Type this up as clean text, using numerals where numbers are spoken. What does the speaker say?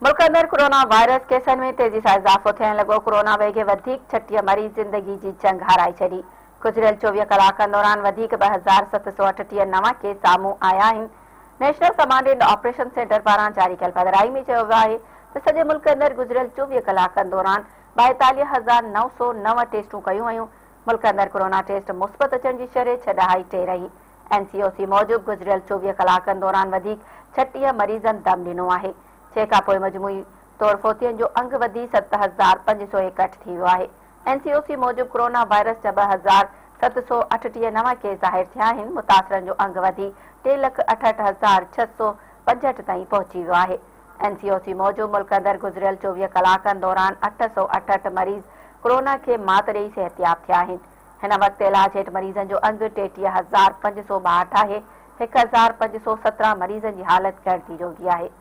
ملڪ اندر corona virus ڪيسن ۾ تيزي سان اضافو ٿيڻ لڳو، ڪورونا ويگهي وڌيڪ 36 مريض زندگي جي جنگ هارائي ڇڏي، گذريل 24 ڪلاڪن دوران وڌيڪ 2738 نوان ڪيس سامهون آيا آهن، national command and operation centre پاران جاري ڪيل پڌرائي ۾ چيو ويو آهي ته سڄي ملڪ اندر گذريل 24 ڪلاڪن دوران 42909 ٽيسٽون ڪيون ويون، ملڪ اندر ڪورونا ٽيسٽ مثبت اچڻ جي شرح ڇهه ڏهائي ٽي رهي، اين سي او سي موجب گذريل 24 ڪلاڪن دوران وڌيڪ 36 مريضن دم ڏنو آهي. جنهن کان پوء مجموعي طور فوتين جو انگ وڌي 7561 ٿي ويو آهي. اين سي او سي موجب ڪورونا وائرس جا 2738 نوان ڪيس ظاهر ٿيا آهن، متاثرن جو انگ وڌي ٽي لک 68,665 تائين پهچي ويو آهي. اين سي او سي موجب ملڪ اندر گذريل 24 ڪلاڪن دوران 868 مريض ڪورونا کي مات ڏئي صحتياب ٿيا آهن. هن وقت علاج هيٺ مريضن جو انگ 33,562 آهي، 1517 مريضن جي حالت ڳڻتي جوڳي آهي.